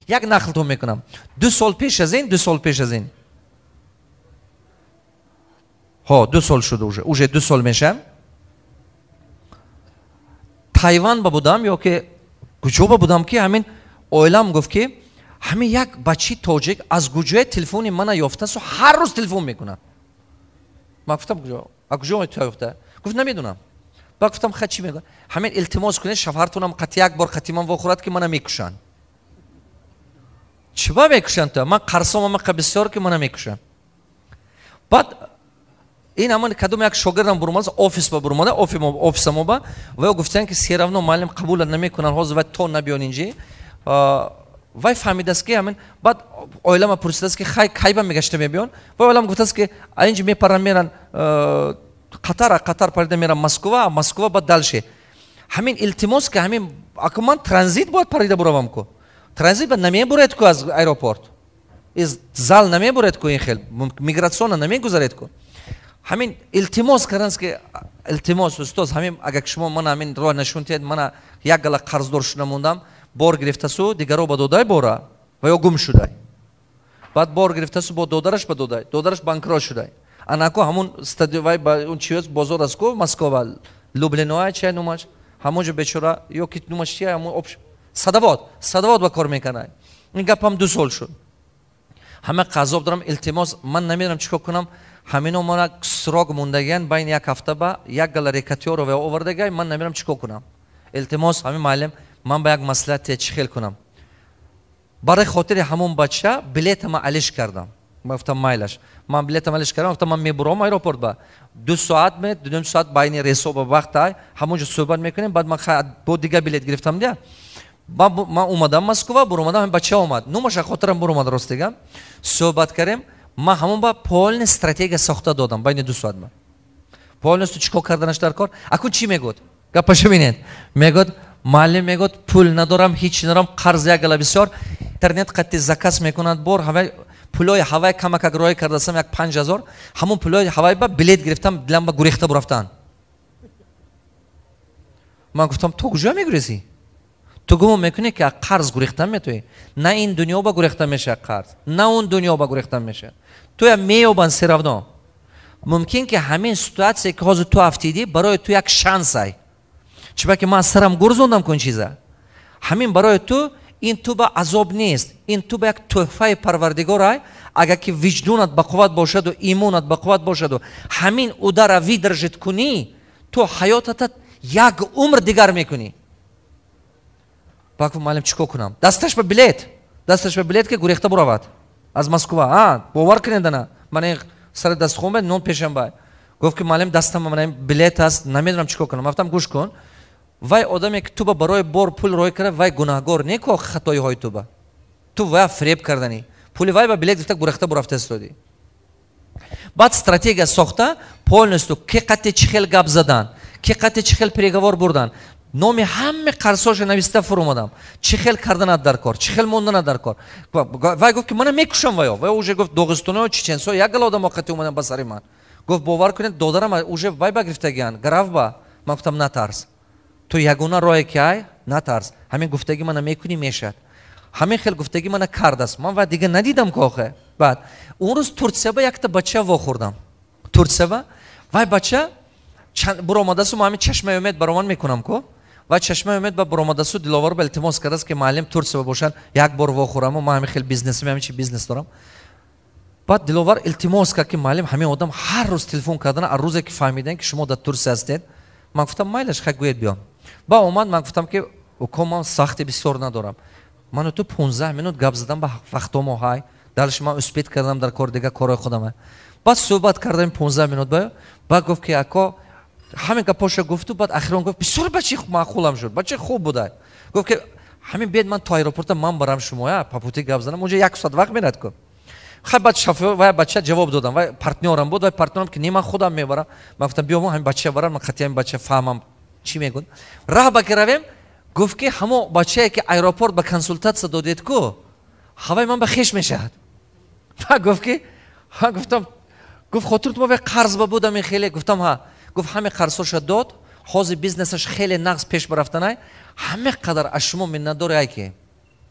Як нақлтон мекунам. 2 сол пеш аз ин, 2 сол пеш аз ин, ҳо, 2 сол шуда, уже 2 сол мешам, Тайван ба будам ё ки куҷо ба будам, ки ҳамин оилам гуфт, ки ҳамин як бачаи тоҷик аз куҷоя телефони мана ёфтасу ҳар рӯз телефон мекунад. Ман гуфтам: «Куҷо, куҷо ёфта?» Гуфт: «Намедонам». Ба гуфтам: «Ха, чӣ мегӯ?» «Ҳамин илтимос кунед, шавҳартунам қати як бор қати ман вохӯрад, ки мана мекушанд». «Чиба мекушанд?» «То ман қарсом амақа бисёр, ки мана мекушанд». Баъд ин ҳамон кадом як шогирдам бурумада, офис ба бурумада, офисамо ба ва ё гуфтанд, ки всё равно муаллим қабула намекунанд ҳозир, вай то набиён инҷи. Вай фаҳмидааст, ки ҳамин. Баъд оилама пурсидааст, ки хай, кайба мегашта мебиён? Вай оилам гуфтааст, ки инҷи мепарам, меран Қатар, Қатар парида мерам Москва, Москва баъд дальше. Ҳамин илтимос, ки ҳамин аку ман транзит бояд парида буравам ку, транзит ба намебуред ку, аз аэропорт из зал намебуред ку, ин хел миграционно намегузаред ку. Ҳамин илтимос карданд, ки илтимос, устоз, ҳамин агар шумо мана ҳамин роҳ нишон диҳед, мана як гала қарздор шуда мондам. Бор гирифтасу дигаро ба додай бора ва ё гум шудай. Баъд бор гирифтасу бо додараш ба додай, додараш банкрот шудай. Анаку ҳамун стадион, он чи бозор аст ку Москва, Люблиноа чия номаш, ҳамонҷо бечора ё ки номаш чия, ҳамон Садовод, Садовод ба кор мекард. Ин гапам 2 сол шуд. Ҳама қазоб дорам, илтимос, ман намедонам чӣ кор кунам. Ҳамино мана срок мондагиян, байни як ҳафта ба як гала рэкетёро ва овардагай, ман намедонам чӣ кор кунам. Илтимос, ҳамин муаллим ман ба як маслиҳате, чӣ хел кунам? Барои хотири ҳамон бача билетама алиш кардам. Ман гуфтам: «Майлаш». Ман билетам алиш кардам, гуфтам: «Ман мебурам аэропорт ба 2 соат, ме 2,5 соат байни рейсо ба вақт, ҳамонҷо суҳбат мекунем». Баъд ман бо дигар билет гирифтам дия. Ман омадам Москва, буромадам, ҳамин бача омад, номаша хотирам буромад, ростига. Суҳбат кардем, ман ҳамон ба полный стратегия сохта додам байни 2 соат. Ма полностью чӣ кор карданаш дар кор. Акун чӣ мегӯд? Гапаша бинед. Мегӯд: «Муаллим, мегӯд, пул надорам, ҳеч надорам, қарз як гала бисёр, интернет қатти заказ мекунад бор, ҳавай пулои ҳавай камакак роҳӣ кардасам, як 5000, ҳамон пулои ҳавай ба билет гирифтам, дилам ба гурехта бурафтан». Ман гуфтам: «Ту куҷо мегурезӣ? Ту гумон мекунӣ, ки қарз гурехтан метавонӣ? На ин дунё ба гурехта мешавад қарз, на он дунё ба гурехтан мешавад. Туя меёбанд всё равно. Мумкин ки ҳамин ситуация, ки ҳозир ту афтидӣ, барои ту як шансай. Чиба ки ман сарам гурзондам кун чиза. Ҳамин барои ту, ин ту ба азоб нест, ин ту ба як тӯҳфаи Парвардигорай. Агар ки виҷдонат ба қувват бошаду имонат ба қувват бошаду ҳамин удара выдержать кунӣ, ту ҳаётата як умр дигар мекунӣ». Баъд: «Муаллим, чӣ кор кунам?» Дасташ ба билет, дасташ ба билет, ки гурехта буравад аз Москва. А бовар кунед, ана ман сари дастхон ба нон пешам ба гуфт, ки муаллим, дастам ман билет аст, намедонам чӣ кор кунам. Гуфтам: «Гӯш кун, вай одаме, ки ту ба барои бор пул рой карда, вай гунаҳгор не ко хатоиҳои ту ба ту вай фиреб карданӣ, пули вай ба билет гирифта гурехта бурафта истодӣ». Баъд стратегия сохта полностью, ки қати чӣ хел гап задан, ки қати чӣ хел переговор бурдан, номи ҳаме қарзҳоша нависта фуромадам, чӣ хел карданат дар кор, чӣ хел монданат дар кор. Вай гуфт, ки мана мекушам. Ваё уже гуфт, доғистоно, чеченсо, як гала одамо қати омадан ба сари ман. Гуфт: «Бовар кунед, додарам уже вай ба гирифтагиян, гарав ба». Ман гуфтам: «Натарс, ту ягона роҳе ки ай, натарс, ҳамин гуфтагӣ мана мекунӣ, мешавад». Ҳамин хел гуфтагӣ мана кардааст, ман ва дига надидам кохе. Баъд он рӯз Турсия ба якта бача вохӯрдам. Турсия ба вай бача буромадасу, ма ҳамин Чашмаи Умед баромад мекунам ку, ва Чашмаи Умед ба буромадасу, Диловар ба илтимос кардааст, ки муаллим Турсия бошанд, як бор вохӯраму, ман ҳамин хел бизнес, ҳамин чи бизнес дорам. Баъд Диловар илтимос кард, ки муаллим, ҳамин одам ҳар рӯз телефон кардан, аз рӯзе ки фаҳмидан, ки шумо дар Турсия ҳастед. Ман гуфтам: «Майлаш, хай, гӯед, биём». Ба омад, ман гуфтам, ки уко, ман сахти бисёр надорам, ману ту 15 минут гап задам ба вақтомо ҳай, дальше ман успеть кардам дар кор, дига корҳои худама. Баъд суҳбат кардам 15 минут баъд гуфт, ки ако, ҳамин гапоша гуфту, баъд ахирон гуфт: «Бисёр бачи маъқулам шуд, бачи хуб буда». Гуфт, ки ҳамин бед, ман то аэропорта ман барам, шумоя по пути гап занам, унҷа як соат вақт мерад ку. Хай, баъд шофёр вай бача ҷавоб додам, вай партнёрам буд, вай партнёрам, ки не, ман худам мебарам. Ман гуфтам: «Биё, ҳамин бача барам, ман қати ҳамин бача фаҳмам чӣ мегӯд». Раҳ ба ки равем, гуфт, ки ҳамо бачае, ки аэропорт ба консултатсия додед ку, ҳавай ман ба хеш мешавад. Ва гуфт, ки ҳа, гуфтам, гуфт: «Хотиртон вай қарз ба будам хеле?» Гуфтам: «Ҳа». Гуфт: «Ҳаме қарзҳоша дод, ҳозир бизнесаш хеле нағз пеш барафтанай, ҳаме қадар аз шумо миннатдор ай, ки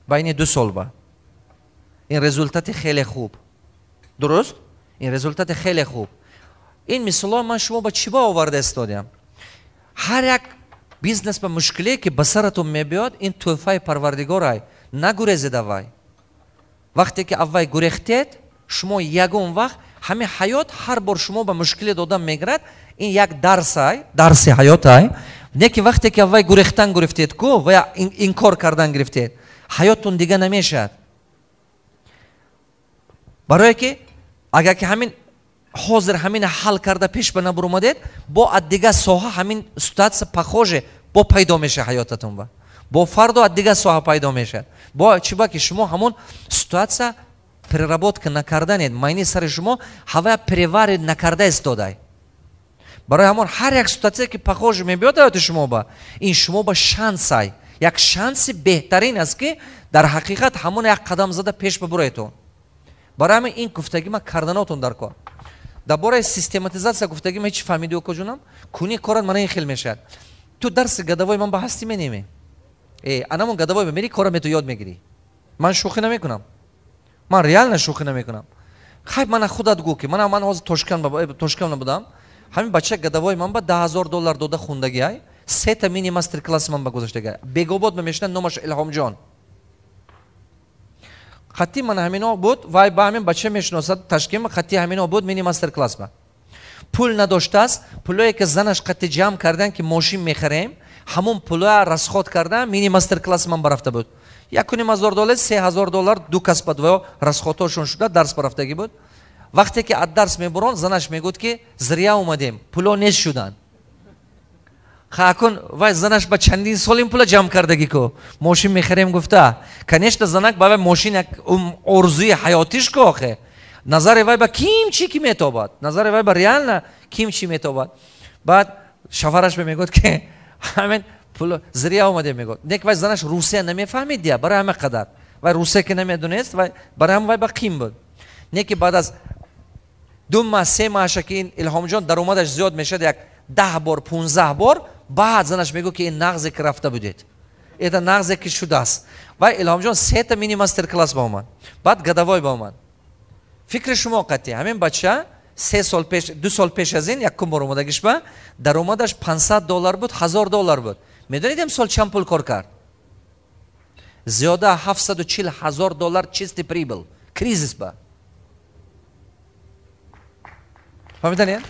байни 2 сол ба Ин результати хеле хуб, дуруст? Ин результати хеле хуб. Ин мисолҳо ман шумо ба чӣ ба оварда истодиам? Ҳар як бизнес ба мушкиле, ки ба саратон мебиёд, ин тӯҳфаи Парвардигорай. Нагурезед аввай. Вақте ки аввай гурехтед, шумо ягон вақт ҳамин ҳаёт ҳар бор шумо ба мушкиле додан мегирад. Ин як дарсай, дарси ҳаётай. Не ки вақте ки аввай гурехтан гирифтед ку ва инкор кардан гирифтед, ҳаёттон дига намешавад. Барое ки агар ки ҳамин ҳозир ҳамина ҳал карда, пеш ба набуромадед, бо аз дига соҳа ҳамин ситуация похоже бо пайдо мешавад ҳаётатон ба, бо фардо аз дига соҳа пайдо мешавад. Бо чӣ? Ба ки шумо ҳамон ситуация переработка накарданед, майни сари шумо ҳавая переварить накарда истодай. Барои ҳамон ҳар як ситуация, ки похоже мебиёд ҳаёти шумо ба, ин шумо ба шансай, як шанси беҳтарин аст, ки дар ҳақиқат ҳамон як қадам зада пеш бабуроетон. Барои ҳамин ин гуфтагӣ ма карданотон дар кор. Дар бораи систематизация гуфтагӣ ма ҳеч фаҳмиди, окоҷонам? Куни корат мана ин хел мешавад. Ту дарси годовой ман ба ҳастӣ менеме? Анамон годовой мери, кора мету ёд мегирӣ. Ман шӯхӣ намекунам, ман реально шӯхӣ намекунам. Хай, мана худат гӯ, ки мана ман ҳозир Тошкан набудам. Ҳамин бача годовой ман ба 10 000 доллар дода хундагиай, сета мини мастер класси ман ба гузаштагиай. Бегобод ма мешинад, номаш Илҳомҷон. Хатти ман ҳамино буд, вай ба ҳамин бача мешиносад. Ташким хатти ҳамино буд, мини мастер класс ба. Пул надоштааст. Пулое, ки занаш қатти ҷамъ кардан, ки мошин мехарем, ҳамон пулоя расход кардан, мини мастер класси ман барафта буд. 1500 доллар, 3000 доллар ду кас ба двоё расходҳошон шуда, дарс барафтагӣ буд. Вақте ки аз дарс мебурон, занаш мегӯд, ки зря омадем, пуло нест шуданд. Акун вай занаш ба чандин сол ин пула ҷамъ кардагӣ ку, мошин мехарем гуфта. Конечно, занак ба вай мошин як орзуи ҳаётиш ку. Охе, назари вай ба ким чӣ ки метобад, назари вай ба реально ким чӣ метобад. Баъд шавҳараш мегӯяд, ки ҳамин пул зря омадем, мегӯяд. Нек вай занаш русия намефаҳмид дия, барои ҳама қадар вай русия ки намедонист, вай барои ҳам вай ба қим буд. Не ки баъд аз 2 маҳ, 3 маҳаша, ки ин Илҳомҷон даромадаш зиёд мешавад, як 10 бор, 15 бор, баъд занаш мегӯ, ки ин нағзе ки рафта будед, это нағзе ки шудааст. Вай Илҳомҷон сета мини мастер класс ба омад, баъд годовой ба омад. Фикри шумо қатъи ҳамин бача 3 сол пеш, 2 сол пеш аз ин якум бор омадагиш ба даромадаш 500 доллар буд, 1000 доллар буд. Медонед, имсол чанд пул кор кард? Зиёда 740 ҳазор доллар чистый прибыль кризис ба. Фаҳмиданед?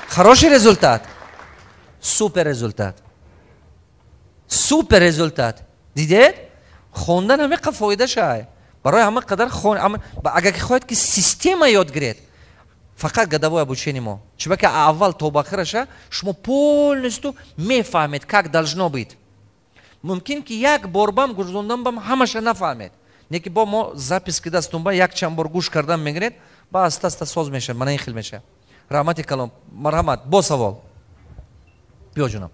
Хороший результат, супер результат, супер результат. Дидед, хондан ҳамиқа фоидашай. Барои ҳама қадар агар ки хоҳед, ки система ёд гиред, фақат годовой обучение мо. Чунки аввал то ба охираша шумо полностью мефаҳмед, как должно быть. Мумкин ки як бор бам гузондан бам ҳамаша нафаҳмед, не ки бо мо запись ки дастун ба як чанд бор гӯш кардан мегиред, ба аста аста соз мешавад. Мана ин хел мешавад. Раҳмати калом, марҳамат, бо савол биё, ҷунам.